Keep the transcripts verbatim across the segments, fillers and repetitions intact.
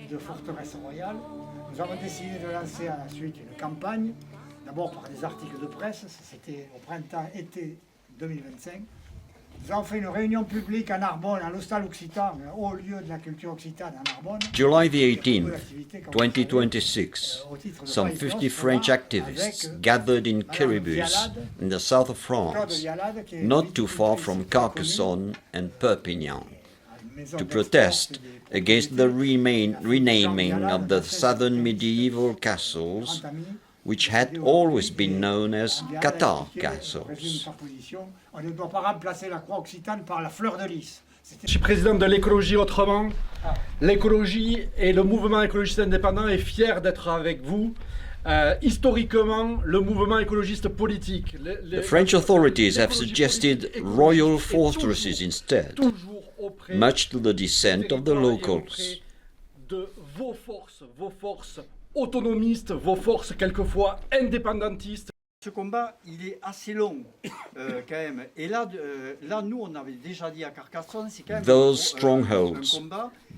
De forteresse royale, nous avons décidé de lancer à la suite une campagne, d'abord par des articles de presse, c'était au printemps, été deux mille vingt-cinq. Nous avons fait une réunion publique à Narbonne, à l'Hostal Occitan, un haut lieu de la culture occitane à Narbonne. July the eighteenth, twenty twenty-six, some fifty French activists gathered in Quéribus, in the south of France, not too far from Carcassonne and Perpignan, to protest against the remain, renaming of the southern medieval castles, which had always been known as Cathar castles. On ne doit pas remplacer la croix occitane par la fleur de lys. Je suis président de l'Écologie Autrement. L'écologie et le mouvement écologiste indépendant est fier d'être avec vous. Euh, historiquement, le mouvement écologiste politique, le- le- The French authorities have suggested royal fortresses instead, much to the dissent of the locals. De vos forces, vos forces autonomistes, vos forces quelquefois indépendantistes. Ce combat, il est assez long, euh, quand même. Et là, de- euh, là, nous, on avait déjà dit à Carcassonne, c'est quand même un- Those strongholds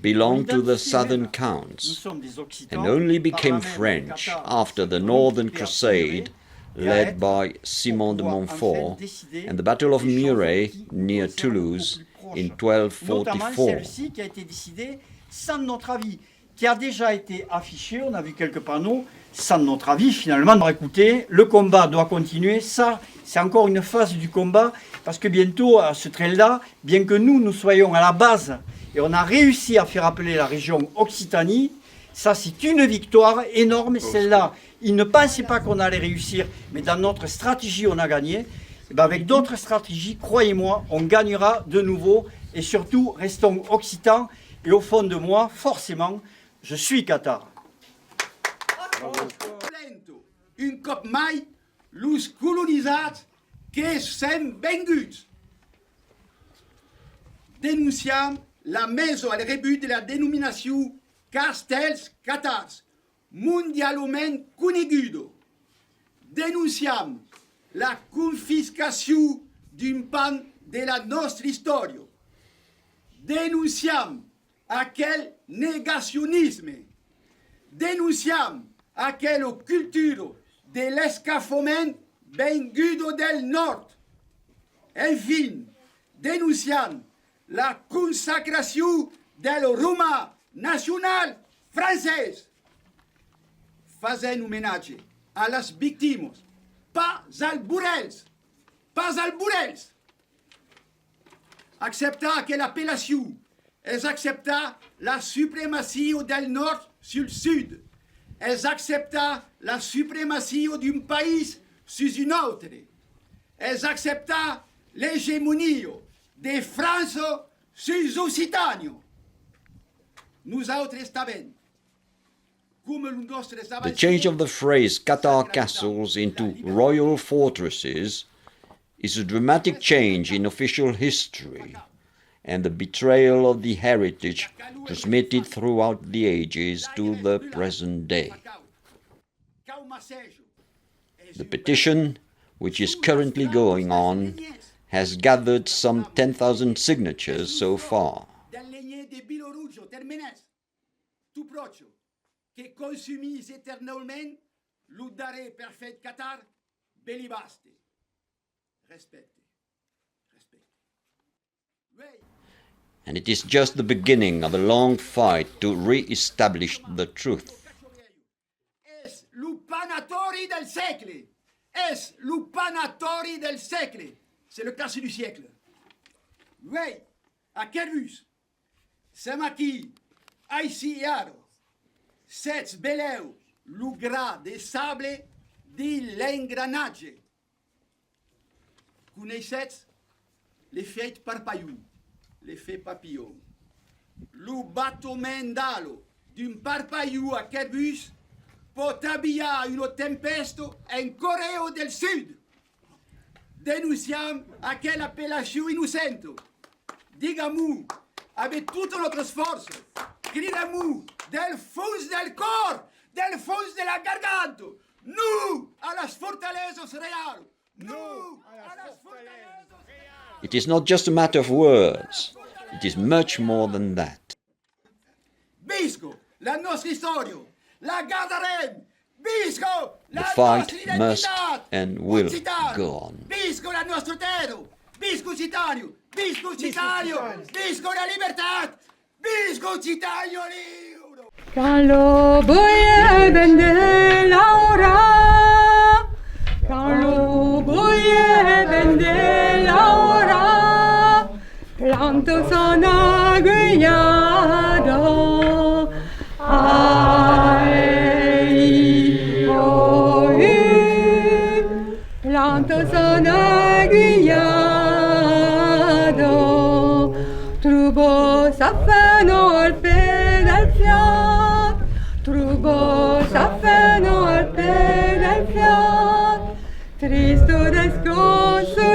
belonged to the southern counts and only became French after the Northern Crusade, led by Simon de Montfort, and the Battle of Muret near Toulouse in twelve forty-four. Notamment celle-ci qui a été décidée sans notre avis, qui a déjà été affichée, on a vu quelques panneaux, sans notre avis finalement. Alors, écoutez, le combat doit continuer, ça c'est encore une phase du combat, parce que bientôt, à ce train-là, bien que nous, nous soyons à la base, et on a réussi à faire appeler la région Occitanie, ça c'est une victoire énorme, celle-là, ils ne pensaient pas qu'on allait réussir, mais dans notre stratégie, on a gagné. Et ben, avec d'autres stratégies, croyez-moi, on gagnera de nouveau, et surtout, restons occitans, et au fond de moi, forcément, je suis cathare. Un còp mai, los colonizats que sèm venguts. Denonciam la mesa al rebut de la denominacion Castèls Catars, mondialament coneguda. Denonciam la confiscacion d'un pan de la nòstra istòria. Denonciam aquel negacionisme. Denonciam aquela cultura de l'escafament venguda del nòrd. Enfin, denonciam la consacracion del roman nacional francés. Fasèm omenatge a las victimas, pas als borrèls, pas als borrèls! Acceptar aquela apellacion es acceptar la supremacia del nòrd sul sud, es acceptar la supremacia d'un país sus un autre, es acceptar l'egemonia de França sus Occitània. Nosautres tanben, coma los nòstres... The change of the phrase Cathar castles into royal fortresses is a dramatic change in official history and the betrayal of the heritage transmitted throughout the ages to the present day. The petition, which is currently going on, has gathered some ten thousand signatures so far. Del lenhèr de Vilaroja, Termenèrs, tot pròche, que consumís eternalament lo darrèr perfèit catar, belibasta. Respècte. Respècte. Uèi. And it is just the beginning of a long fight to re-establish the truth. Es lo panatòri del sègle! Es lo panatòri del sègle! C'est le casse du siècle. Uèi, a Quéribus, sèm aquí, aicí e ara. Sètz belèu lo gra de sable dins l'engranatge. Coneissètz l'efèit parpalhon, l'effet papillon? Lo batament d'ala d'un parpalhon a Quéribus pòt aviar una tempèsta en Corèa del Sud. Denonciam aquela apellacion innocenta. Digam-o avec totas nòstras fòrças. Cridam-o del fons del còr, del fons de la garganta. Non a las fortalesas reialas! Non a las fortalesas reialas! It is not just a matter of words. It is much more than that. Visca la nòstra istòria! La gardarem! Visca la nòstra identitat! The fight must and will go on. Visca la nòstra tèrra! Visca Occitània! Visca Occitània! Visca la libertat! Visca Occitània liure! Quand lo boier ven de laurar, quand lo boier ven de laurar, planta son agulhada. Ai, oh, uh, planta son agulhada. Troba sa femna al pè del fiòc, troba sa femna al pè del fiòc. Trista, desconsolada.